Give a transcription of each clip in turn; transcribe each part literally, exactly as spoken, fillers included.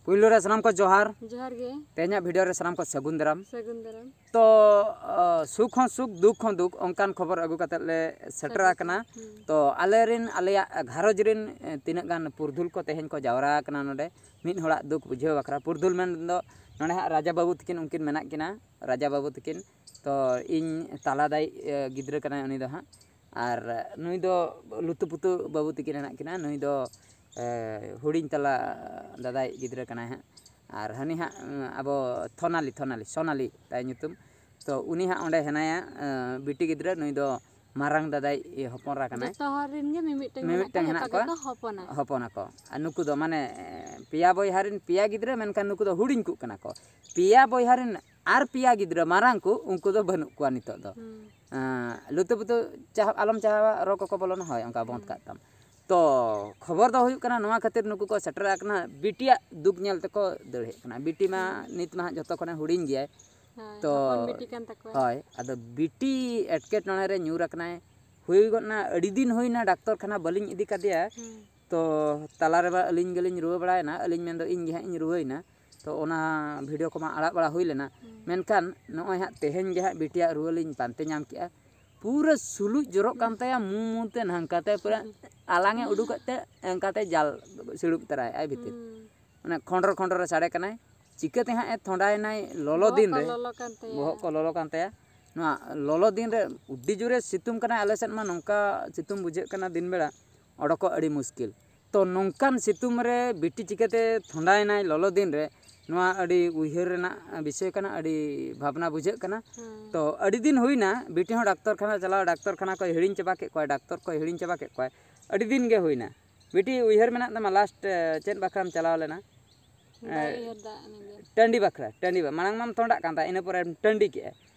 ᱯᱩᱭᱞᱩ ᱨᱮ ᱥᱟᱱᱟᱢ ᱠᱚ ᱡᱚᱦᱟᱨ᱾ ᱡᱚᱦᱟᱨ ᱜᱮ᱾ ᱛᱮᱦᱮᱧᱟᱜ ᱵᱷᱤᱰᱤᱭᱳ ᱨᱮ ᱥᱟᱱᱟᱢ ᱠᱚ ᱥᱟᱹᱜᱩᱱ ᱫᱟᱨᱟᱢ᱾ ᱥᱟᱹᱜᱩᱱ ᱫᱟᱨᱟᱢ᱾ ᱛᱚ, ᱥᱩᱠ ᱦᱚᱸ ᱥᱩᱠ, ᱫᱩᱠ ᱦᱚᱸ ᱫᱩᱠ, ᱚᱱᱠᱟᱱ ᱠᱷᱚᱵᱚᱨ ᱟᱹᱜᱩ ᱠᱟᱛᱮ ᱞᱮ ᱥᱮᱴᱮᱨ ᱟᱠᱟᱱᱟ᱾ ᱦᱩᱸ᱾ ᱛᱚ ᱟᱞᱮ ᱨᱮᱱ, ᱟᱞᱮᱭᱟᱜ ᱜᱷᱟᱨᱚᱸᱡᱽ ᱨᱮᱱ ᱛᱤᱱᱟᱹᱜ ᱜᱟᱱ ᱯᱩᱨᱩᱫᱷᱩᱞ ᱠᱚ ᱛᱮᱦᱮᱧ ᱠᱚ ᱡᱟᱣᱨᱟ ᱟᱠᱟᱱᱟ ᱱᱚᱰᱮ, ᱢᱤᱫ ᱦᱚᱲᱟᱜ ᱫᱩᱠ ᱵᱩᱡᱷᱟᱹᱣ ᱵᱟᱠᱷᱨᱟ᱾ ᱯᱩᱨᱩᱫᱷᱩᱞ ᱢᱮᱱ ᱫᱚ ᱱᱚᱰᱮ ᱦᱟᱸᱜ ᱨᱟᱡᱟ ᱵᱟᱹᱵᱩ ᱛᱟᱹᱠᱤᱱ, ᱩᱱᱠᱤᱱ ᱢᱮᱱᱟᱜ ᱠᱤᱱᱟ, ᱨᱟᱡᱟ ᱵᱟᱹᱵᱩ ᱛᱟᱹᱠᱤᱱ᱾ ᱛᱚ ᱤᱧ ᱛᱟᱞᱟ ᱫᱟᱹᱭ ᱜᱤᱫᱽᱨᱟᱹ ᱠᱟᱱᱟᱭ ᱩᱱᱤ ᱫᱚ ᱦᱟᱸᱜ᱾ ᱟᱨ ᱱᱩᱭ ᱫᱚ ᱞᱩᱛᱩ ᱯᱩᱛᱩ ᱵᱟᱹᱵᱩ ᱛᱟᱹᱠᱤᱱ ᱦᱮᱱᱟᱜ ᱠᱤᱱᱟ᱾ ᱱᱩᱭ ᱫᱚ ᱦᱩᱰᱤᱧ ᱛᱟᱞᱟ ᱫᱟᱫᱟᱭ ᱜᱤᱫᱽᱨᱟᱹ ᱠᱟᱱᱟᱭ ᱦᱟᱸᱜ᱾ ᱟᱨ ᱦᱟᱹᱱᱤ ᱦᱟᱸᱜ ᱟᱵᱚ ᱛᱷᱚᱱᱟᱞᱤ, ᱛᱷᱚᱱᱟᱞᱤ, ᱥᱳᱱᱟᱞᱤ ᱛᱟᱭ ᱧᱩᱛᱩᱢ᱾ ᱛᱚ ᱩᱱᱤ ᱦᱟᱸᱜ ᱚᱸᱰᱮ ᱦᱮᱱᱟᱭᱟ, ᱵᱤᱴᱤ ᱜᱤᱫᱽᱨᱟᱹ᱾ ᱱᱩᱭ ᱫᱚ ᱢᱟᱨᱟᱝ ᱫᱟᱫᱟᱭ ᱦᱚᱯᱚᱱ ᱮᱨᱟ ᱠᱟᱱᱟᱭ᱾ ᱡᱚᱛᱚ ᱦᱚᱲ ᱨᱮᱱ ᱜᱮ ᱢᱤᱢᱤᱫᱴᱟᱝ ᱢᱮᱱᱟᱜ ᱢᱤᱢᱤᱫᱴᱟᱝ ᱠᱚᱣᱟ, ᱦᱮᱱᱟᱜ ᱡᱚᱛᱚ ᱠᱚᱣᱟ᱾ ᱜᱮᱠᱚ ᱦᱚᱯᱚᱱᱟ᱾ ᱦᱚᱯᱚᱱ ᱟᱠᱚ᱾ ᱟᱨ ᱱᱩᱠᱩ ᱫᱚ ᱢᱟᱱᱮ ᱯᱮᱭᱟ ᱵᱚᱭᱦᱟ ᱨᱮᱱ ᱯᱮᱭᱟ ᱜᱤᱫᱽᱨᱟᱹ, ᱢᱮᱱᱠᱷᱟᱱ ᱱᱩᱠᱩ ᱫᱚ ᱦᱩᱰᱤᱧ ᱠᱚᱜ ᱠᱟᱱᱟ ᱠᱚ᱾ ᱯᱮᱭᱟ ᱵᱚᱭᱦᱟ ᱨᱮᱱ ᱟᱨ ᱯᱮᱭᱟ ᱜᱤᱫᱽᱨᱟᱹ ᱢᱟᱨᱟᱝ ᱠᱚ, ᱩᱱᱠᱩ ᱫᱚ ᱵᱟᱹᱱᱩᱜ ᱠᱚᱣᱟ ᱱᱤᱛᱚᱜ ᱫᱚ᱾ ᱦᱩᱸ᱾ ᱞᱩᱛᱩ ᱯᱩᱛᱩ ᱪᱟᱦᱟᱵ ᱟᱞᱚᱢ ᱪᱟᱦᱟᱣᱟ, ᱨᱚ ᱠᱚᱠᱚ ᱵᱚᱞᱚᱱᱟ, ᱦᱳᱭ, ᱚᱱᱠᱟ ᱵᱚᱸᱫᱽ ᱦᱩᱸ᱾ ᱠᱟᱜ ᱛᱟᱢ᱾ ᱛᱚ ᱠᱷᱚᱵᱚᱨ ᱫᱚ ᱦᱩᱭᱩᱜ ᱠᱟᱱᱟ, ᱱᱚᱣᱟ ᱠᱷᱟᱹᱛᱤᱨ ᱱᱩᱠᱩ ᱠᱚ ᱥᱮᱴᱮᱨ ᱟᱠᱟᱱᱟ, ᱵᱤᱴᱤᱭᱟᱜ ᱫᱩᱠ ᱧᱮᱞ ᱛᱮᱠᱚ ᱫᱟᱹᱲ ᱦᱮᱡ ᱠᱟᱱᱟ᱾ ᱵᱤᱴᱤ ᱢᱟ ᱦᱩᱸ᱾ ᱱᱤᱛ ᱢᱟ ᱦᱟᱸᱜ ᱡᱚᱛᱚ ᱠᱷᱚᱱᱮ ᱦᱩᱰᱤᱧ ᱜᱮᱭᱟᱭ᱾ ᱦᱳᱭ, ᱛᱚ ᱦᱚᱯᱚᱱ ᱵᱤᱴᱤ ᱠᱟᱱ ᱛᱟᱠᱚᱣᱟ᱾ ᱦᱳᱭ, ᱟᱫᱚ ᱵᱤᱴᱤ ᱮᱴᱠᱮᱴᱚᱬᱮ ᱨᱮ ᱧᱩᱨ ᱟᱠᱟᱱᱟᱭ᱾ ᱦᱩᱭ ᱜᱚᱫ ᱱᱟ, ᱟᱹᱰᱤ ᱫᱤᱱ ᱦᱩᱭᱱᱟ ᱰᱟᱠᱛᱚᱨ ᱠᱷᱟᱱᱟ ᱵᱟᱹᱞᱤᱧ ᱤᱫᱤ ᱠᱟᱫᱮᱭᱟ᱾ ᱦᱩᱸ᱾ ᱛᱚ ᱛᱟᱞᱟ ᱨᱮᱢᱟ ᱟᱹᱞᱤᱧ ᱜᱮᱞᱤᱧ ᱨᱩᱣᱟᱹ ᱵᱟᱲᱟᱭᱮᱱᱟ, ᱟᱹᱞᱤᱧ ᱢᱮᱱᱫᱚ ᱤᱧ ᱜᱮ ᱦᱟᱸᱜ ᱤᱧ ᱨᱩᱣᱟᱹᱭᱮᱱᱟ᱾ ᱛᱚ ᱚᱱᱟ ᱵᱷᱤᱰᱤᱭᱳ ᱠᱚᱢᱟ ᱟᱲᱟᱜ ᱵᱟᱲᱟ ᱦᱩᱭ ᱞᱮᱱᱟ᱾ ᱦᱩᱸ᱾ ᱢᱮᱱᱠᱷᱟᱱ ᱱᱚᱜᱼᱚᱭ ᱦᱟᱸᱜ ᱛᱮᱦᱮᱧ ᱜᱮ ᱦᱟᱸᱜ ᱵᱤᱴᱤᱭᱟᱜ ᱨᱩᱣᱟᱹ ᱞᱤᱧ ᱯᱟᱱᱛᱮ ᱧᱟᱢ ᱠᱮᱜᱼᱟ᱾ ᱯᱩᱨᱟᱹ ᱥᱩᱞᱩᱡ ᱡᱚᱨᱚᱜ ᱠᱟᱱ ᱛᱟᱭᱟ, ᱢᱩ ᱢᱩ ᱛᱮ ᱱᱚᱝᱠᱟ ᱛᱮ ᱯᱩᱨᱟᱹ ᱟᱞᱟᱝ ᱮ ᱩᱰᱩᱠ ᱠᱟᱛᱮ ᱚᱱᱠᱟᱛᱮ ᱡᱟᱞ ᱥᱤᱲᱩᱵ ᱛᱟᱨᱟᱭ ᱟᱭ ᱵᱷᱤᱛᱤᱨ᱾ ᱦᱩᱸ᱾ ᱚᱱᱮ ᱠᱷᱚᱸᱰᱨᱚ ᱠᱷᱚᱸᱰᱨᱚ ᱥᱟᱰᱮ ᱠᱟᱱᱟᱭ᱾ ᱪᱤᱠᱟᱹᱛᱮ ᱦᱟᱸᱜ ᱮ ᱛᱷᱚᱸᱰᱟᱭᱮᱱᱟᱭ ᱞᱚᱞᱚ ᱵᱚᱦᱚᱜ ᱫᱤᱱ ᱠᱚ ᱨᱮ? ᱞᱚᱞᱚ ᱠᱟᱱ ᱛᱟᱭᱟ᱾ ᱵᱚᱦᱚᱜ ᱠᱚ ᱞᱚᱞᱚ ᱠᱟᱱ ᱛᱟᱭᱟ᱾ ᱱᱚᱣᱟ ᱞᱚᱞᱚ ᱫᱤᱱ ᱨᱮ ᱟᱹᱰᱤ ᱡᱳᱨᱮ ᱥᱤᱛᱩᱝ ᱠᱟᱱᱟ᱾ ᱟᱞᱮ ᱥᱮᱫ ᱢᱟ ᱱᱚᱝᱠᱟ ᱥᱤᱛᱩᱝ ᱵᱩᱡᱷᱟᱹᱜ ᱠᱟᱱᱟ ᱫᱤᱱ ᱵᱮᱲᱟ, ᱚᱰᱚᱠᱚᱜ ᱟᱹᱰᱤ ᱢᱩᱥᱠᱤᱞ᱾ ᱛᱚ ᱱᱚᱝᱠᱟᱱ ᱥᱤᱛᱩᱝ ᱨᱮ ᱵᱤᱴᱤ ᱪᱤᱠᱟᱹᱛᱮ ᱛᱷᱚᱸᱰᱟᱭᱮᱱᱟᱭ ᱞᱚᱞᱚ ᱫᱤᱱ ᱨᱮ? ᱱᱚᱣᱟ ᱟᱹᱰᱤ ᱩᱭᱦᱟᱹᱨ ᱨᱮᱱᱟᱜ ᱵᱤᱥᱚᱭ ᱠᱟᱱᱟ, ᱟᱹᱰᱤ ᱵᱷᱟᱵᱽᱱᱟ ᱵᱩᱡᱷᱟᱹᱜ ᱠᱟᱱᱟ᱾ ᱦᱩᱸ᱾ ᱛᱚ ᱟᱹᱰᱤ ᱫᱤᱱ ᱦᱩᱭᱱᱟ ᱵᱤᱴᱤ ᱦᱚᱸ ᱰᱟᱠᱛᱚᱨ ᱠᱷᱟᱱᱟ ᱪᱟᱞᱟᱣ, ᱰᱟᱠᱛᱚᱨ ᱠᱷᱟᱱᱟ ᱠᱚᱭ ᱦᱤᱲᱤᱧ ᱪᱟᱵᱟ ᱠᱮᱫ ᱠᱚᱣᱟᱭ, ᱰᱟᱠᱛᱚᱨ ᱠᱚᱭ ᱦᱤᱲᱤᱧ ᱪᱟᱵᱟ ᱠᱮᱫ ᱠᱚᱣᱟᱭ᱾ ᱟᱹᱰᱤ ᱫᱤᱱ ᱜᱮ ᱦᱩᱭᱱᱟ᱾ ᱵᱤᱴᱤ, ᱩᱭᱦᱟᱹᱨ ᱢᱮᱱᱟᱜ ᱛᱟᱢᱟ ᱞᱟᱥᱴ, ᱮ, ᱪᱮᱫ ᱵᱟᱠᱷᱨᱟᱢ ᱪᱟᱞᱟᱣ ᱞᱮᱱᱟ? ᱵᱟᱭ ᱮ, ᱩᱭᱦᱟᱹᱨ ᱫᱟ ᱩᱱᱤ ᱫᱚ᱾ ᱴᱟᱺᱰᱤ ᱵᱟᱠᱷᱨᱟ, ᱴᱟᱺᱰᱤ ᱵᱟ-, ᱢᱟᱲᱟᱝ ᱢᱟᱢ ᱛᱚᱸᱰᱟᱜ ᱠᱟᱱ ᱛᱟᱦᱮᱸᱫ, ᱤᱱᱟᱹ ᱯᱚᱨᱮᱢ ᱴᱟᱺᱰᱤ ᱠᱮᱜᱼᱟ᱾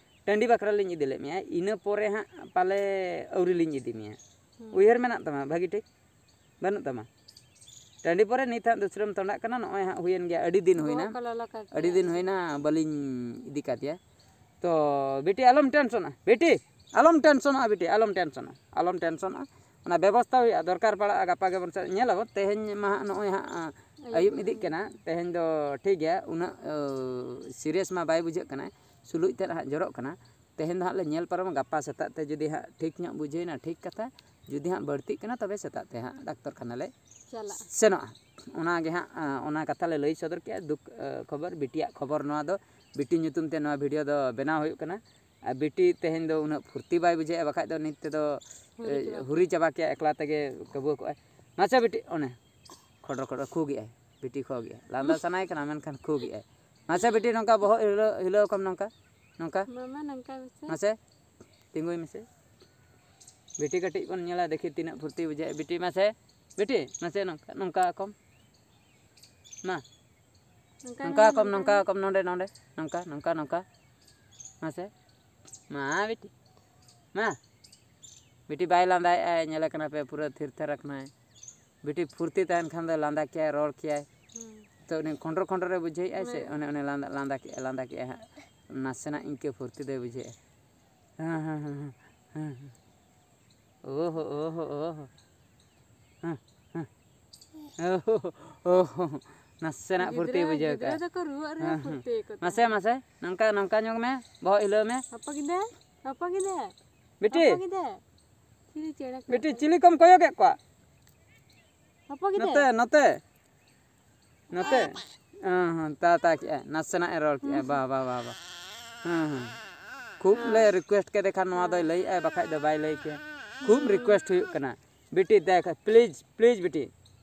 ᱴᱟᱺᱰᱤ ᱵᱟᱠᱷᱨᱟ ᱞᱤᱧ ᱤᱫᱤ ᱞᱮᱫ ᱢᱮᱭᱟ, ᱤᱱᱟᱹ ᱯᱚᱨᱮ ᱦᱟᱸᱜ ᱯᱟᱞᱮ ᱟᱹᱣᱨᱤ ᱞᱤᱧ ᱤᱫᱤ ᱢᱮᱭᱟ᱾ ᱦᱩᱸ᱾ ᱩᱭᱦᱟᱹᱨ ᱢᱮᱱᱟᱜ ᱛᱟᱢᱟ ᱵᱷᱟᱹᱜᱤ ᱴᱷᱤᱠ? ᱵᱟᱹᱱᱩᱜ ᱛᱟᱢᱟ᱾ ᱴᱟᱺᱰᱤ ᱯᱚᱨᱮ ᱱᱤᱛ ᱦᱟᱸᱜ ᱫᱩᱥᱨᱟᱹᱢ ᱛᱚᱸᱰᱟᱜ ᱠᱟᱱᱟ, ᱱᱚᱜᱼᱚᱭ ᱦᱟᱸᱜ ᱦᱩᱭᱮᱱ ᱜᱮᱭᱟ, ᱟᱹᱰᱤ ᱫᱤᱱ ᱦᱩᱭᱱᱟ᱾ ᱵᱚᱦᱚᱜ ᱠᱚ ᱞᱚᱞᱚ ᱠᱟᱱ ᱟᱹᱰᱤ ᱛᱟᱭᱟ᱾ ᱫᱤᱱ ᱦᱩᱭᱱᱟ, ᱵᱟᱹᱞᱤᱧ ᱤᱫᱤ ᱠᱟᱫᱮᱭᱟ᱾ ᱛᱚ ᱵᱤᱴᱤ ᱟᱞᱚᱢ ᱴᱮᱱᱥᱚᱱᱟ, ᱵᱤᱴᱤ ᱟᱞᱚᱢ ᱴᱮᱱᱥᱚᱱᱚᱜᱼᱟ, ᱵᱤᱴᱤ ᱟᱞᱚᱢ ᱴᱮᱱᱥᱚᱱᱚᱜᱼᱟ, ᱟᱞᱚᱢ ᱴᱮᱱᱥᱚᱱᱚᱜᱼᱟ᱾ ᱚᱱᱟ ᱵᱮᱵᱚᱥᱛᱷᱟ ᱦᱩᱭᱩᱜᱼᱟ, ᱫᱚᱨᱠᱟᱨ ᱯᱟᱲᱟᱜᱼᱟ, ᱜᱟᱯᱟ ᱜᱮᱵᱚᱱ ᱥᱮ-, ᱧᱮᱞᱟᱵᱚᱱ᱾ ᱛᱮᱦᱮᱧ ᱢᱟ ᱦᱟᱸᱜ ᱱᱚᱜᱼᱚᱭ ᱦᱟᱸᱜ, ᱟᱸ, ᱟᱹᱭᱩᱵ ᱤᱫᱤᱜ ᱠᱟᱱᱟ᱾ ᱛᱮᱦᱮᱧ ᱫᱚ ᱴᱷᱤᱠ ᱜᱮᱭᱟ, ᱩᱱᱟᱹᱜ ᱥᱤᱨᱤᱭᱟᱥ ᱢᱟ ᱵᱟᱭ ᱵᱩᱡᱷᱟᱹᱜ ᱠᱟᱱᱟ, ᱥᱩᱞᱩᱡ ᱛᱮᱫ ᱦᱟᱸᱜ ᱡᱚᱨᱚᱜ ᱠᱟᱱᱟ᱾ ᱛᱮᱦᱮᱧ ᱫᱚ ᱦᱟᱸᱜ ᱞᱮ ᱧᱮᱞ ᱯᱟᱨᱚᱢᱟ, ᱜᱟᱯᱟ ᱥᱮᱛᱟᱜ ᱛᱮ ᱡᱩᱫᱤ ᱦᱟᱸᱜ ᱴᱷᱤᱠ ᱧᱚᱜ ᱵᱩᱡᱷᱟᱹᱣᱮᱱᱟ ᱴᱷᱤᱠ ᱠᱟᱛᱷᱟ, ᱡᱩᱫᱤ ᱦᱟᱸᱜ ᱵᱟᱹᱲᱛᱤᱜ ᱠᱟᱱᱟ ᱛᱚᱵᱮ ᱥᱮᱛᱟᱜ ᱛᱮ ᱦᱟᱸᱜ ᱰᱟᱠᱛᱚᱨ ᱠᱷᱟᱱᱟ ᱞᱮ ᱪᱟᱞᱟᱜᱼᱟ᱾ ᱥᱮᱱᱚᱜᱼᱟ᱾ ᱚᱱᱟ ᱜᱮ ᱦᱟᱸᱜ ᱚᱱᱟ ᱠᱟᱛᱷᱟ ᱞᱮ ᱞᱟᱹᱭ ᱥᱚᱫᱚᱨ ᱠᱮᱜᱼᱟ, ᱫᱩᱠ ᱠᱷᱚᱵᱚᱨ, ᱵᱤᱴᱤᱭᱟᱜ ᱠᱷᱚᱵᱚᱨ ᱱᱚᱣᱟ ᱫᱚ, ᱵᱤᱴᱤ ᱧᱩᱛᱩᱢ ᱛᱮ ᱱᱚᱣᱟ ᱵᱷᱤᱰᱤᱭᱳ ᱫᱚ ᱵᱮᱱᱟᱣ ᱦᱩᱭᱩᱜ ᱠᱟᱱᱟ᱾ ᱟᱨ ᱵᱤᱴᱤ ᱛᱮᱦᱮᱧ ᱫᱚ ᱩᱱᱟᱹᱜ ᱯᱷᱩᱨᱛᱤ ᱵᱟᱭ ᱵᱩᱡᱷᱟᱹᱣᱮᱫᱼᱟ, ᱵᱟᱠᱷᱟᱡ ᱫᱚ ᱱᱤᱛ ᱛᱮᱫᱚ ᱦᱩᱨᱤ ᱪᱟᱵᱟ ᱠᱮᱭᱟ, ᱮᱠᱞᱟ ᱛᱮᱜᱮ ᱠᱟᱹᱵᱩᱣᱟᱹ ᱠᱚᱜᱼᱟᱭ᱾ ᱢᱟᱥᱮ ᱵᱤᱴᱤ, ᱚᱱᱮ ᱠᱷᱚᱰᱨᱚ ᱠᱷᱚᱰᱨᱚ ᱠᱷᱩᱜᱮᱜᱼᱟᱭ, ᱵᱤᱴᱤ ᱠᱷᱩᱜᱮᱜᱼᱟᱭ, ᱞᱟᱸᱫᱟ ᱥᱟᱱᱟᱭᱮ ᱠᱟᱱᱟ ᱢᱮᱱᱠᱷᱟᱱ ᱠᱷᱩᱜᱮᱜᱼᱟᱭ᱾ ᱢᱟᱥᱮ ᱵᱤᱴᱤ ᱱᱚᱝᱠᱟ ᱵᱚᱦᱚᱜ ᱦᱤᱞᱟᱹᱣ, ᱦᱤᱞᱟᱹᱣ ᱠᱚᱢ ᱱᱚᱝᱠᱟ, ᱱᱚᱝᱠᱟ᱾ ᱢᱟᱢᱟ ᱱᱚᱝᱠᱟ ᱢᱮᱥᱮ᱾ ᱢᱟᱥᱮ ᱛᱤᱸᱜᱩᱭ ᱢᱮᱥᱮ᱾ ᱵᱤᱴᱤ ᱠᱟᱹᱴᱤᱡ ᱵᱚᱱ ᱧᱮᱞᱟ, ᱫᱮᱠᱷᱤ ᱛᱤᱱᱟᱹᱜ ᱯᱷᱩᱨᱛᱤ ᱵᱩᱡᱷᱟᱹᱜᱼᱟ᱾ ᱵᱤᱴᱤ ᱢᱟᱥᱮ, ᱵᱤᱴᱤ ᱢᱟᱥᱮ ᱱᱚᱝᱠᱟ, ᱱᱚᱝᱠᱟ ᱠᱚᱢ᱾ ᱢᱟ ᱱᱚᱝᱠᱟ ᱠᱚᱢ, ᱱᱚᱝᱠᱟ ᱠᱚᱢ, ᱱᱚᱸᱰᱮ, ᱱᱚᱸᱰᱮ, ᱱᱚᱝᱠᱟ, ᱱᱚᱝᱠᱟ, ᱱᱚᱝᱠᱟ᱾ ᱢᱟᱥᱮ ᱢᱟ ᱵᱤᱴᱤ, ᱢᱟ᱾ ᱵᱤᱴᱤ ᱵᱟᱭ ᱞᱟᱸᱫᱟᱭᱮᱫᱼᱟᱭ, ᱧᱮᱞᱮ ᱠᱟᱱᱟ ᱯᱮ ᱯᱩᱨᱟᱹ ᱛᱷᱤᱨ ᱛᱷᱟᱨ ᱟᱠᱟᱱᱟᱭ᱾ ᱵᱤᱴᱤ ᱯᱷᱩᱨᱛᱤ ᱛᱟᱦᱮᱱ ᱠᱷᱟᱱ ᱫᱚ ᱞᱟᱸᱫᱟ ᱠᱮᱭᱟᱭ, ᱨᱚᱲ ᱠᱮᱭᱟᱭ᱾ ᱛᱚ ᱩᱱᱤ ᱠᱷᱚᱸᱰᱨᱚ ᱠᱷᱚᱸᱰᱨᱚ ᱨᱮ ᱵᱩᱡᱷᱟᱹᱣᱮᱫᱼᱟᱭ ᱥᱮ, ᱚᱱᱮ ᱚᱱᱮ ᱞᱟᱸᱫᱟ, ᱞᱟᱸᱫᱟ ᱠᱮᱫᱼᱟᱭ, ᱞᱟᱸᱫᱟ ᱠᱮᱫᱼᱟᱭ ᱦᱟᱸᱜ, ᱱᱟᱥᱮᱱᱟᱜ ᱤᱱᱠᱟᱹ ᱯᱷᱩᱨᱛᱤ ᱫᱚᱭ ᱵᱩᱡᱷᱟᱹᱣᱮᱫᱼᱟ᱾ ᱦᱮᱸ ᱦᱮᱸ ᱦᱮᱸ ᱦᱮᱸ ᱦᱮᱸ᱾ ᱳᱦᱳ ᱳᱦᱳ ᱳᱦᱳ᱾ ᱦᱮᱸ ᱦᱮᱸ᱾ ᱳᱦᱳ ᱳᱦᱳ᱾ ᱱᱟᱥᱮᱱᱟᱜ ᱯᱷᱩᱨᱛᱤ ᱵᱩᱡᱷᱟᱹᱣ ᱠᱟᱜᱼᱟ᱾ ᱢᱟᱥᱮ ᱢᱟᱥᱮ ᱱᱚᱝᱠᱟ ᱱᱚᱝᱠᱟ ᱧᱚᱜ ᱢᱮ, ᱵᱚᱦᱚᱜ ᱦᱤᱞᱟᱹᱣ ᱢᱮ᱾ ᱦᱚᱯᱚ ᱜᱤᱫᱟᱹ, ᱦᱚᱯᱚ ᱜᱤᱫᱟᱹ, ᱵᱤᱴᱤ, ᱦᱚᱯᱚ ᱜᱤᱫᱟᱹ, ᱪᱤᱞᱤ ᱪᱮᱬᱮ ᱠᱚ ᱵᱤᱴᱤ ᱪᱤᱞᱤ ᱠᱚᱢ ᱠᱚᱭᱚᱜᱮᱫ ᱠᱚᱣᱟ? ᱦᱚᱯᱚ ᱜᱤᱫᱟᱹ᱾ ᱱᱚᱛᱮ ᱱᱚᱛᱮ ᱱᱚᱛᱮ᱾ ᱦᱮᱸ ᱦᱮᱸ, ᱛᱟ ᱛᱟ ᱠᱮᱜᱼᱟᱭ, ᱱᱟᱥᱮᱱᱟᱜ ᱮ ᱨᱚᱲ ᱠᱮᱜᱼᱟᱭ᱾ ᱵᱟ ᱵᱟ ᱵᱟ ᱵᱟ᱾ ᱦᱮᱸ ᱦᱮᱸ᱾ ᱠᱷᱩᱵ ᱞᱮ ᱨᱤᱠᱩᱭᱮᱥᱴ ᱠᱮᱫᱮ ᱠᱷᱟᱱ ᱱᱚᱣᱟ ᱫᱚᱭ ᱞᱟᱹᱭᱮᱜᱼᱟᱭ, ᱵᱟᱠᱷᱟᱡ ᱫᱚ ᱵᱟᱭ ᱞᱟᱹᱭ ᱠᱮᱭᱟ᱾ ᱠᱷᱩᱵ ᱨᱤᱠᱩᱭᱮᱥᱴ ᱦᱩᱭᱩᱜ ᱠᱟᱱᱟ, ᱵᱤᱴᱤ ᱫᱟᱭᱟ ᱠᱷᱟᱡ ᱯᱞᱤᱡᱽ, ᱯᱞᱤᱡᱽ ᱵᱤᱴᱤ,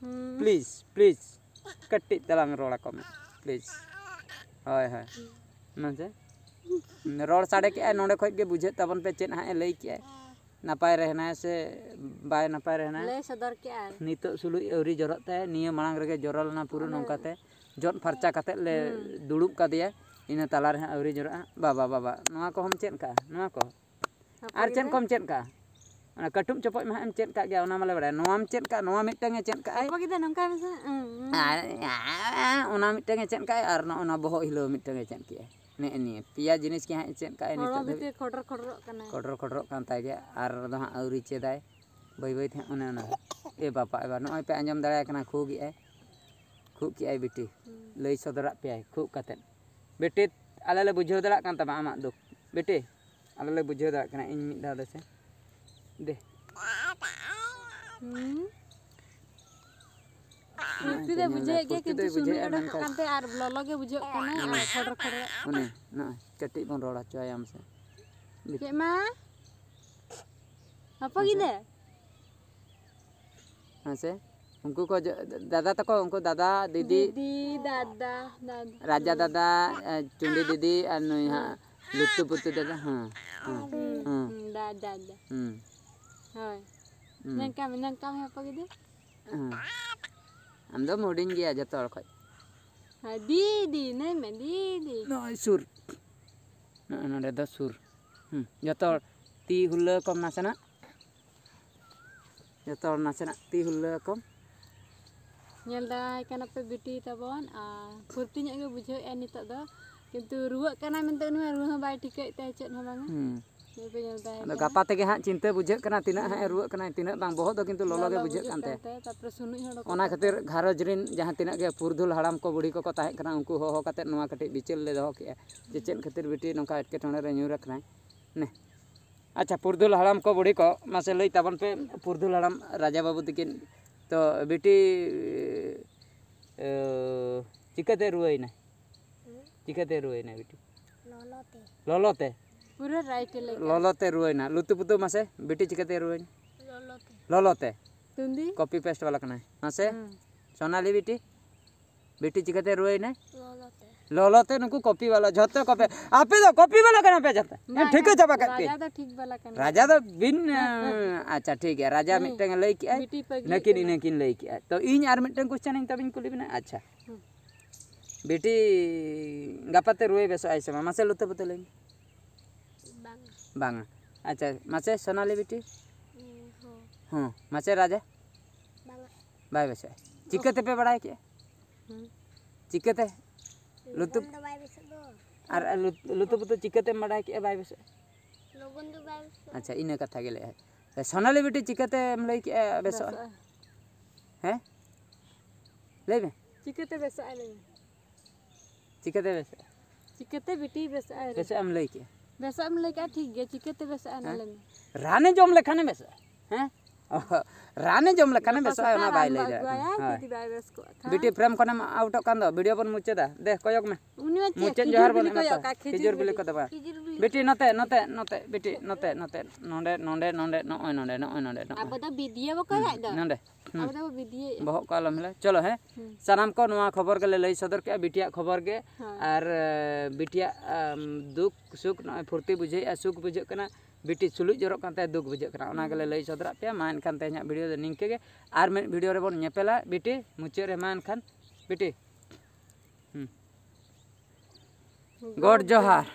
ᱯᱞᱤᱡᱽ ᱯᱞᱤᱡᱽ, ᱠᱟᱹᱴᱤᱡ ᱛᱟᱞᱟᱝ ᱨᱚᱲ ᱟᱠᱚ ᱢᱮ ᱯᱞᱤᱡᱽ᱾ ᱦᱳᱭ ᱦᱳᱭ᱾ ᱢᱟᱥᱮ ᱨᱚᱲ ᱥᱟᱰᱮ ᱠᱮᱜᱼᱟᱭ, ᱱᱚᱰᱮ ᱠᱷᱚᱡ ᱜᱮ ᱵᱩᱡᱷᱟᱹᱜ ᱛᱟᱵᱚᱱ ᱯᱮ ᱪᱮᱫ ᱦᱟᱸᱜ ᱮ ᱞᱟᱹᱭ ᱠᱮᱜᱼᱟᱭ, ᱱᱟᱯᱟᱭ ᱨᱮ ᱦᱮᱱᱟᱭᱟ ᱥᱮ ᱵᱟᱭ ᱱᱟᱯᱟᱭ ᱨᱮ ᱦᱮᱱᱟᱭᱟ᱾ ᱞᱟᱹᱭ ᱥᱚᱫᱚᱨ ᱠᱮᱜᱼᱟᱭ᱾ ᱱᱤᱛᱚᱜ ᱥᱩᱞᱩᱡ ᱟᱹᱣᱨᱤ ᱡᱚᱨᱚᱜ ᱛᱟᱭᱟ, ᱱᱤᱭᱟᱹ ᱢᱟᱲᱟᱝ ᱨᱮᱜᱮ ᱡᱚᱨᱚ ᱞᱮᱱᱟ ᱯᱩᱨᱟᱹ ᱱᱚᱝᱠᱟ ᱛᱮ᱾ ᱡᱚᱫ ᱯᱷᱟᱨᱪᱟ ᱠᱟᱛᱮᱫ ᱞᱮ ᱫᱩᱲᱩᱵ ᱠᱟᱫᱮᱭᱟ, ᱤᱱᱟᱹ ᱛᱟᱞᱟ ᱨᱮ ᱦᱟᱸᱜ ᱟᱹᱣᱨᱤ ᱡᱚᱨᱚᱜᱼᱟ᱾ ᱵᱟᱵᱟ ᱵᱟᱵᱟ, ᱱᱚᱣᱟ ᱠᱚᱦᱚᱸᱢ ᱪᱮᱫ ᱠᱟᱜᱼᱟ? ᱱᱚᱣᱟ ᱠᱚ ᱟᱨ ᱪᱮᱫ ᱠᱚᱢ ᱪᱮᱫ ᱠᱟᱜᱼᱟ? ᱚᱱᱟ ᱠᱟᱹᱴᱩᱵ ᱪᱚᱯᱚᱡ ᱢᱟ ᱦᱟᱸᱜ ᱮᱢ ᱪᱮᱫ ᱠᱟᱜ ᱜᱮᱭᱟ, ᱚᱱᱟ ᱢᱟᱞᱮ ᱵᱟᱲᱟᱭᱟ᱾ ᱱᱚᱣᱟᱢ ᱪᱮᱫ ᱠᱟᱜᱼᱟ, ᱱᱚᱣᱟ ᱢᱤᱫᱴᱟᱝ ᱮ ᱪᱮᱫ ᱠᱟᱜᱼᱟᱭ᱾ ᱦᱚᱯᱚ ᱜᱤᱫᱟᱹ ᱱᱚᱝᱠᱟᱭ ᱢᱮᱥᱮ᱾ ᱩᱸ, ᱩᱸ᱾ ᱟᱨ ᱚᱱᱟ ᱢᱤᱫᱴᱟᱝ ᱮ ᱪᱮᱫ ᱠᱟᱜᱼᱟᱭ, ᱟᱨ ᱱᱚᱜᱼᱚ ᱱᱚᱣᱟ ᱵᱚᱦᱚᱜ ᱦᱤᱞᱟᱹᱣ ᱢᱤᱫᱴᱟᱝ ᱮ ᱪᱮᱫ ᱠᱮᱜᱼᱟᱭ᱾ ᱱᱮᱜᱼᱮ ᱱᱤᱭᱟᱹ ᱯᱮᱭᱟ ᱡᱤᱱᱤᱥ ᱜᱮ ᱦᱟᱸᱜ ᱮ ᱪᱮᱫ ᱠᱟᱜᱼᱟᱭ ᱦᱚᱲᱢᱚ ᱱᱤᱛᱚᱜ ᱫᱷᱟᱹᱵᱤᱡ᱾ ᱵᱷᱤᱛᱤᱨ ᱠᱷᱚᱰᱨᱚ ᱠᱷᱚᱰᱨᱚᱜ ᱠᱟᱱᱟᱭ᱾ ᱠᱚᱰᱨᱚ ᱠᱚᱰᱨᱚᱜ ᱠᱟᱱ ᱛᱟᱭ ᱜᱮᱭᱟ, ᱟᱨ ᱫᱚ ᱦᱟᱸᱜ ᱟᱹᱣᱨᱤ ᱪᱮᱫᱟᱭ᱾ ᱵᱟᱹᱭ ᱵᱟᱹᱭ ᱛᱮ ᱦᱟᱸᱜ ᱚᱱᱮ ᱚᱱᱟ᱾ ᱮ ᱵᱟᱵᱟ, ᱮ ᱵᱟ, ᱱᱚᱜᱼᱚᱭ ᱯᱮ ᱟᱸᱡᱚᱢ ᱫᱟᱲᱮᱭᱟᱭ ᱠᱟᱱᱟ, ᱠᱷᱩᱜᱮᱜᱼᱟᱭ᱾ ᱠᱷᱩᱜ ᱠᱮᱜᱼᱟᱭ ᱵᱤᱴᱤ᱾ ᱞᱟᱹᱭ ᱥᱚᱫᱚᱨᱟᱜ ᱯᱮᱭᱟᱭ ᱠᱷᱩᱜ ᱠᱟᱛᱮᱫ᱾ ᱵᱤᱴᱤ, ᱟᱞᱮ ᱞᱮ ᱵᱩᱡᱷᱟᱹᱣ ᱫᱟᱲᱮᱭᱟᱜ ᱠᱟᱱ ᱛᱟᱢᱟ ᱟᱢᱟᱜ ᱫᱩᱠ᱾ ᱵᱤᱴᱤ, ᱟᱞᱮ ᱞᱮ ᱵᱩᱡᱷᱟᱹᱣ ᱫᱟᱲᱮᱭᱟᱜ ᱠᱟᱱᱟ᱾ ᱤᱧ ᱢᱤᱫ ᱫᱷᱟᱣ ᱫᱮᱥᱮ᱾ ᱫᱮ᱾ ᱦᱩᱸ᱾ ᱯᱷᱩᱨᱛᱤ ᱫᱚᱭ ᱵᱩᱡᱷᱟᱹᱣᱮᱫ ᱜᱮᱭᱟ, ᱯᱷᱩᱨᱛᱤ ᱠᱤᱱᱛᱩ ᱫᱚᱭ ᱥᱩᱱᱩᱡ ᱵᱩᱡᱷᱟᱹᱣᱮᱫᱼᱟ, ᱚᱰᱚᱠᱚᱜ ᱢᱮᱱᱠᱷᱟᱱ ᱠᱟᱱ ᱛᱟᱭᱟ ᱟᱨ ᱞᱚᱞᱚ ᱜᱮ ᱵᱩᱡᱷᱟᱹᱜ ᱠᱟᱱᱟ ᱟᱨ ᱠᱷᱚᱰᱨᱚ ᱠᱷᱚᱰᱨᱚ᱾ ᱩᱱᱤ ᱱᱚᱜᱼᱚᱭ ᱠᱟᱹᱴᱤᱡ ᱵᱚᱱ ᱨᱚᱲ ᱦᱚᱪᱚ ᱟᱭᱟ ᱢᱟᱥᱮ᱾ ᱪᱮᱫ ᱢᱟ? ᱦᱚᱯᱚ ᱢᱟᱥᱮ᱾ ᱜᱤᱫᱟᱹ? ᱦᱮᱸ ᱥᱮ? ᱩᱱᱠᱩ ᱠᱚ ᱡᱚ-, ᱫᱟᱫᱟ ᱛᱟᱠᱚ, ᱩᱱᱠᱩ ᱫᱟᱫᱟ, ᱫᱤᱫᱤ, ᱫᱤᱫᱤ, ᱫᱟᱫᱟ, ᱫᱟᱫᱟ᱾ ᱨᱟᱡᱟ ᱫᱟᱫᱟ, ᱮ, ᱪᱩᱸᱰᱤ ᱫᱤᱫᱤ ᱟᱨ ᱱᱩᱭ ᱦᱟᱸᱜ ᱞᱩᱛᱩ ᱯᱩᱛᱩ ᱫᱟᱫᱟ, ᱦᱮᱸ, ᱦᱮᱸ, ᱦᱩᱸ, ᱦᱮᱸ, ᱦᱩᱸ, ᱫᱟᱫᱟ, ᱫᱟᱫᱟ᱾ ᱦᱩᱸ᱾ ᱦᱳᱭ᱾ ᱦᱩᱸ᱾ ᱧᱮᱞ ᱠᱟᱜ ᱢᱮ, ᱧᱮᱞ ᱠᱟᱜ ᱢᱮ ᱦᱚᱯᱚ ᱜᱤᱫᱟᱹ᱾ ᱦᱮᱸ᱾ ᱟᱢ ᱫᱚᱢ ᱦᱩᱰᱤᱧ ᱜᱮᱭᱟ ᱡᱚᱛᱚ ᱦᱚᱲ ᱠᱷᱚᱡ᱾ ᱦᱮᱸ, ᱫᱤᱫᱤ, ᱱᱟᱹᱭ ᱢᱮ, ᱫᱤᱫᱤ᱾ ᱱᱚᱜᱼᱚᱭ ᱥᱩᱨ᱾ ᱱᱚᱜᱼᱚᱭ ᱱᱚᱰᱮ ᱫᱚ ᱥᱩᱨ᱾ ᱦᱩᱸ, ᱡᱚᱛᱚ ᱦᱚᱲ ᱛᱤ ᱦᱩᱞᱟᱹ ᱠᱚᱢ ᱱᱟᱥᱮᱱᱟᱜ᱾ ᱡᱚᱛᱚ ᱦᱚᱲ ᱱᱟᱥᱮᱱᱟᱜ ᱛᱤ ᱦᱩᱞᱟᱹ ᱠᱚᱢ᱾ ᱧᱮᱞ ᱫᱟᱨᱟᱭ ᱠᱟᱱᱟ ᱯᱮ ᱵᱤᱴᱤ ᱛᱟᱵᱚᱱ, ᱟᱨ ᱯᱷᱩᱨᱛᱤ ᱧᱚᱜ ᱜᱮ ᱵᱩᱡᱷᱟᱹᱣᱮᱫᱼᱟ ᱱᱤᱛᱚᱜ ᱫᱚ, ᱠᱤᱱᱛᱩ ᱨᱩᱣᱟᱹᱜ ᱠᱟᱱᱟᱭ ᱢᱮᱱᱛᱮ ᱩᱱᱤ ᱢᱟ ᱨᱩᱣᱟᱹ ᱦᱚᱸ ᱵᱟᱭ ᱴᱷᱤᱠᱟᱹᱭᱮᱫ ᱛᱟᱭᱟ ᱪᱮᱫ ᱦᱚᱸ ᱵᱟᱝᱟ᱾ ᱦᱩᱸ᱾ ᱱᱤᱭᱟᱹ ᱯᱮ ᱧᱮᱞ ᱫᱟᱨᱟᱭ ᱟᱫᱚ ᱠᱟᱱᱟ᱾ ᱜᱟᱯᱟ ᱛᱮᱜᱮ ᱦᱟᱸᱜ ᱪᱤᱱᱛᱟᱹ ᱵᱩᱡᱷᱟᱹᱜ ᱠᱟᱱᱟ, ᱛᱤᱱᱟᱹᱜ ᱦᱟᱸᱜ ᱮ ᱦᱩᱸ᱾ ᱨᱩᱣᱟᱹᱜ ᱠᱟᱱᱟᱭ, ᱛᱤᱱᱟᱹᱜ ᱵᱟᱝ, ᱵᱚᱦᱚᱜ ᱫᱚ ᱠᱤᱱᱛᱩ ᱞᱚᱞᱚ ᱜᱮ ᱞᱚᱞᱚ ᱵᱩᱡᱷᱟᱹᱜ ᱵᱩᱡᱷᱟᱹᱜ ᱠᱟᱱ ᱛᱟᱭᱟ᱾ ᱠᱟᱱ ᱛᱟᱭᱟ, ᱛᱟᱨᱯᱚᱨᱮ ᱥᱩᱱᱩᱡ ᱦᱚᱸ ᱚᱰᱚᱠᱚᱜ ᱚᱱᱟ ᱠᱟᱱ ᱠᱷᱟᱹᱛᱤᱨ ᱛᱟᱭᱟ᱾ ᱜᱷᱟᱨᱚᱸᱡᱽ ᱨᱤᱱ ᱡᱟᱦᱟᱸ ᱛᱤᱱᱟᱹᱜ ᱜᱮ ᱯᱩᱨᱩᱫᱷᱩᱞ ᱦᱟᱲᱟᱢ ᱠᱚ, ᱵᱩᱲᱦᱤ ᱠᱚᱠᱚ ᱛᱟᱦᱮᱸ ᱠᱟᱱᱟ, ᱩᱱᱠᱩ ᱦᱚᱦᱚ ᱠᱟᱛᱮᱫ ᱱᱚᱣᱟ ᱠᱟᱹᱴᱤᱡ ᱵᱤᱪᱟᱹᱨ ᱞᱮ ᱫᱚᱦᱚ ᱠᱮᱜᱼᱟ ᱡᱮ ᱪᱮᱫ ᱠᱷᱟᱹᱛᱤᱨ ᱵᱤᱴᱤ ᱱᱚᱝᱠᱟ ᱮᱴᱠᱮᱴᱚᱬᱮ ᱨᱮ ᱧᱩᱨ ᱟᱠᱟᱱᱟᱭ᱾ ᱱᱮ᱾ ᱟᱪᱪᱷᱟ, ᱯᱩᱨᱩᱫᱷᱩᱞ ᱦᱟᱲᱟᱢ ᱠᱚ, ᱵᱩᱲᱦᱤ ᱠᱚ, ᱢᱟᱥᱮ ᱞᱟᱹᱭ ᱛᱟᱵᱚᱱ ᱯᱮ, ᱯᱩᱨᱩᱫᱷᱩᱞ ᱦᱟᱲᱟᱢ ᱨᱟᱡᱟ ᱵᱟᱹᱵᱩ ᱛᱟᱹᱠᱤᱱ, ᱛᱚ ᱵᱤᱴᱤ, ᱮ, ᱪᱤᱠᱟᱹᱛᱮ ᱨᱩᱣᱟᱹᱭᱮᱱᱟ? ᱦᱩᱸ? ᱪᱤᱠᱟᱹᱛᱮ ᱨᱩᱣᱟᱹᱭᱮᱱᱟ ᱵᱤᱴᱤ? ᱞᱚᱞᱚ ᱛᱮ᱾ ᱞᱚᱞᱚ ᱛᱮ? ᱯᱩᱨᱟᱹ right ᱮ ᱞᱟᱹᱭ ᱠᱟᱜᱼᱟ᱾ ᱞᱚᱞᱚ ᱛᱮ ᱨᱩᱣᱟᱹᱭᱮᱱᱟ᱾ ᱞᱩᱛᱩ ᱯᱩᱛᱩ ᱢᱟᱥᱮ, ᱵᱤᱴᱤ ᱪᱤᱠᱟᱹᱛᱮ ᱨᱩᱣᱟᱹᱭᱮᱱᱟ? ᱞᱚᱞᱚ ᱛᱮ᱾ ᱞᱚᱞᱚ ᱛᱮ? ᱛᱩᱱᱫᱤ? Copy paste ᱵᱟᱞᱟ ᱠᱟᱱᱟᱭ᱾ ᱢᱟᱥᱮ, ᱦᱩᱸ᱾ ᱥᱳᱱᱟᱞᱤ ᱵᱤᱴᱤ? ᱵᱤᱴᱤ ᱪᱤᱠᱟᱹᱛᱮ ᱨᱩᱣᱟᱹᱭᱮᱱᱟᱭ? ᱞᱚᱞᱚ ᱛᱮ᱾ ᱞᱚᱞᱚ ᱛᱮ ᱱᱩᱠᱩ copy ᱵᱟᱞᱟ, ᱡᱷᱚᱛᱚ copy᱾ ᱟᱯᱮ ᱫᱚ copy ᱵᱟᱞᱟ ᱠᱟᱱᱟ ᱯᱮ ᱡᱷᱚᱛᱚ᱾ ᱵᱟᱝ, ᱴᱷᱤᱠᱟᱹ ᱪᱟᱵᱟ ᱠᱟᱜ ᱯᱮ᱾ ᱨᱟᱡᱟ ᱫᱚ ᱴᱷᱤᱠ ᱵᱟᱞᱟ ᱠᱟᱱ ᱨᱟᱡᱟ ᱜᱮᱭᱟ᱾ ᱫᱚ ᱵᱤᱱ, ᱦᱮᱸ, ᱦᱮᱸ᱾ ᱟᱪᱪᱷᱟ, ᱴᱷᱤᱠ ᱜᱮᱭᱟ᱾ ᱨᱟᱡᱟ ᱦᱮᱸ᱾ ᱢᱤᱫᱴᱟᱝ ᱮ ᱞᱟᱹᱭ ᱠᱮᱜᱼᱟᱭ, ᱵᱤᱴᱤ ᱯᱟᱹᱜᱽᱞᱤ ᱱᱟᱹᱠᱤᱱ ᱠᱟᱱᱟ᱾ ᱤᱱᱟᱹ ᱠᱤᱱ ᱞᱟᱹᱭ ᱠᱮᱜᱼᱟ᱾ ᱛᱚ ᱤᱧ ᱟᱨ ᱢᱤᱫᱴᱟᱝ question ᱤᱧ ᱛᱟᱵᱤᱧ ᱠᱩᱞᱤ ᱵᱮᱱᱟ᱾ ᱟᱪᱪᱷᱟ᱾ ᱦᱮᱸ᱾ ᱵᱤᱴᱤ ᱜᱟᱯᱟ ᱛᱮ ᱨᱩᱣᱟᱹᱭ ᱵᱮᱥᱚᱜ ᱟᱭ ᱥᱮ ᱵᱟᱝ? ᱢᱟᱥᱮ ᱞᱩᱛᱩ ᱯᱩᱛᱩ ᱞᱟᱹᱭ ᱢᱮ᱾ ᱵᱟᱝ᱾ ᱵᱟᱝᱟ᱾ ᱟᱪᱪᱷᱟ, ᱢᱟᱥᱮ ᱥᱳᱱᱟᱞᱤ ᱵᱤᱴᱤ᱾ ᱦᱮᱸ, ᱦᱚᱸ᱾ ᱦᱚᱸ, ᱢᱟᱥᱮ ᱨᱟᱡᱟ᱾ ᱵᱟᱝᱟ᱾ ᱵᱟᱭ ᱵᱮᱥᱚᱜᱼᱟ᱾ ᱪᱤᱠᱟᱹ ᱛᱮᱯᱮ ᱵᱟᱲᱟᱭ ᱠᱮᱜᱼᱟ? ᱦᱩᱸ᱾ ᱪᱤᱠᱟᱹᱛᱮ? ᱞᱩᱛᱩ-, ᱞᱚᱜᱚᱱ ᱫᱚ ᱵᱟᱭ ᱵᱮᱥᱚᱜ ᱫᱚ᱾ ᱟᱨ ᱞᱩ-, ᱞᱩᱛᱩ ᱯᱩᱛᱩ ᱪᱤᱠᱟᱹᱛᱮᱢ ᱵᱟᱲᱟᱭ ᱠᱮᱜᱼᱟ ᱵᱟᱭ ᱵᱮᱥᱚᱜᱼᱟ? ᱞᱚᱜᱚᱱ ᱫᱚ ᱵᱟᱭ ᱵᱮᱥᱚᱜᱼᱟ᱾ ᱟᱪᱪᱷᱟ, ᱤᱱᱟᱹ ᱠᱟᱛᱷᱟ ᱜᱮ ᱞᱟᱹᱭ ᱟᱭ᱾ ᱥᱳᱱᱟᱞᱤ ᱵᱤᱴᱤ ᱪᱤᱠᱟᱹᱛᱮᱢ ᱞᱟᱹᱭ ᱠᱮᱜᱼᱟ ᱵᱮᱥᱚᱜᱼᱟ? ᱵᱮᱥᱚᱜᱼᱟ᱾ ᱦᱮᱸ? ᱞᱟᱹᱭ ᱢᱮ᱾ ᱪᱤᱠᱟᱹᱛᱮ ᱵᱮᱥᱚᱜᱼᱟ ᱞᱟᱹᱭ ᱢᱮ? ᱪᱤᱠᱟᱹᱛᱮ ᱵᱮᱥᱚᱜᱼᱟ? ᱪᱤᱠᱟᱹᱛᱮ ᱵᱤᱴᱤ ᱵᱮᱥᱚᱜᱼᱟ? ᱵᱮᱥᱚᱜ ᱮᱢ ᱞᱟᱹᱭ ᱠᱮᱜᱼᱟ? ᱵᱮᱥᱚᱜ ᱮᱢ ᱞᱟᱹᱭ ᱠᱮᱜᱼᱟ, ᱴᱷᱤᱠ ᱜᱮᱭᱟ, ᱪᱤᱠᱟᱹᱛᱮ ᱵᱮᱥᱚᱜᱼᱟ ᱚᱱᱟ ᱦᱮᱸ? ᱞᱟᱹᱭ ᱢᱮ? ᱨᱟᱱᱮ ᱡᱚᱢ ᱞᱮᱠᱷᱟᱱᱮ ᱵᱮᱥᱚᱜᱼᱟ᱾ ᱦᱮᱸ? ᱚᱦᱚ, ᱨᱟᱱᱮ ᱡᱚᱢ ᱞᱮᱠᱷᱟᱱᱮ ᱜᱟᱯᱟ ᱵᱮᱥᱚᱜᱼᱟ, ᱚᱱᱟ ᱥᱮᱛᱟᱜᱵᱟᱭ ᱨᱟᱱ ᱞᱟᱹᱭ ᱵᱚ ᱟᱹᱜᱩᱣᱟᱭᱟ, ᱦᱳᱭ᱾ ᱡᱩᱫᱤ ᱵᱟᱭ ᱵᱮᱥ ᱠᱚᱜ ᱠᱷᱟᱱ᱾ ᱵᱤᱴᱤ ᱯᱨᱮᱢ ᱠᱷᱚᱱᱮᱢ ᱟᱣᱩᱴᱚᱜ ᱠᱟᱱ ᱫᱚ, ᱵᱷᱤᱰᱤᱭᱳ ᱵᱚᱱ ᱢᱩᱪᱟᱹᱫᱟ᱾ ᱫᱮ, ᱠᱚᱭᱚᱜ ᱢᱮ᱾ ᱩᱱᱤ ᱢᱟ ᱪᱮᱫ ᱢᱩᱪᱟᱹᱫ ᱠᱷᱤᱡᱩᱨ ᱡᱚᱦᱟᱨ ᱵᱚᱱ ᱵᱤᱞᱤ ᱮᱢᱟ ᱠᱚᱭᱚᱜ ᱠᱚᱣᱟ᱾ ᱠᱟᱜ, ᱠᱷᱤᱡᱩᱨ ᱵᱤᱞᱤ ᱠᱚ ᱫᱚ ᱵᱟᱝ᱾ ᱵᱤᱴᱤ ᱱᱚᱛᱮ, ᱱᱚᱛᱮ, ᱱᱚᱛᱮ, ᱵᱤᱴᱤ ᱱᱚᱛᱮ, ᱱᱚᱛᱮ, ᱱᱚᱰᱮ, ᱱᱚᱰᱮ, ᱱᱚᱰᱮ, ᱱᱚᱜᱼᱚᱭ ᱱᱚᱰᱮ, ᱱᱚᱜᱼᱚᱭ ᱱᱚᱰᱮ, ᱱᱚᱜᱼᱚᱭ᱾ ᱟᱵᱚ ᱫᱚ ᱵᱤᱫᱤᱭᱟᱹ ᱵᱚ ᱠᱚᱭᱚᱜ ᱫᱚ᱾ ᱱᱚᱰᱮ᱾ ᱦᱩᱸ᱾ ᱟᱵᱚ ᱫᱚ ᱵᱤᱫᱤᱭᱟᱹ᱾ ᱵᱚᱦᱚᱜ ᱠᱚ ᱟᱞᱚᱢ ᱦᱤᱞᱟᱹ᱾ ᱪᱚᱞᱚ, ᱦᱮᱸ᱾ ᱦᱩᱸ᱾ ᱥᱟᱱᱟᱢ ᱠᱚ ᱱᱚᱣᱟ ᱠᱷᱚᱵᱚᱨ ᱜᱮᱞᱮ ᱞᱟᱹᱭ ᱥᱚᱫᱚᱨ ᱠᱮᱜᱼᱟ, ᱵᱤᱴᱤᱭᱟᱜ ᱠᱷᱚᱵᱚᱨ ᱜᱮ᱾ ᱦᱳᱭ᱾ ᱟᱨ, ᱮ, ᱵᱤᱴᱤᱭᱟᱜ, ᱟᱢ, ᱫᱩᱠ ᱥᱩᱠ, ᱱᱚᱜᱼᱚᱭ ᱯᱷᱩᱨᱛᱤ ᱵᱩᱡᱷᱟᱹᱣᱮᱜᱼᱟ, ᱥᱩᱠ ᱵᱩᱡᱷᱟᱹᱜ ᱠᱟᱱᱟ, ᱵᱤᱴᱤ ᱥᱩᱞᱩᱡ ᱡᱚᱨᱚᱜ ᱠᱟᱱ ᱛᱟᱭᱟ, ᱫᱩᱠ ᱵᱩᱡᱷᱟᱹᱜ ᱠᱟᱱᱟ, ᱚᱱᱟ ᱜᱮᱞᱮ ᱞᱟᱹᱭ ᱥᱚᱫᱚᱨᱟᱜ ᱯᱮᱭᱟ᱾ ᱢᱟ ᱮᱱᱠᱷᱟᱱ ᱛᱮᱦᱮᱧᱟᱜ ᱵᱷᱤᱰᱤᱭᱳ ᱫᱚ ᱱᱤᱝᱠᱟᱹ ᱜᱮ, ᱟᱨ ᱢᱤᱫ ᱵᱷᱤᱰᱤᱭᱳ ᱨᱮᱵᱚᱱ ᱧᱮᱯᱮᱞᱟ᱾ ᱵᱤᱴᱤ, ᱢᱩᱪᱟᱹᱫ ᱨᱮ ᱢᱟ ᱮᱱᱠᱷᱟᱱ, ᱵᱤᱴᱤ, ᱦᱩᱸ᱾ ᱜᱚᱰ ᱡᱚᱦᱟᱨ᱾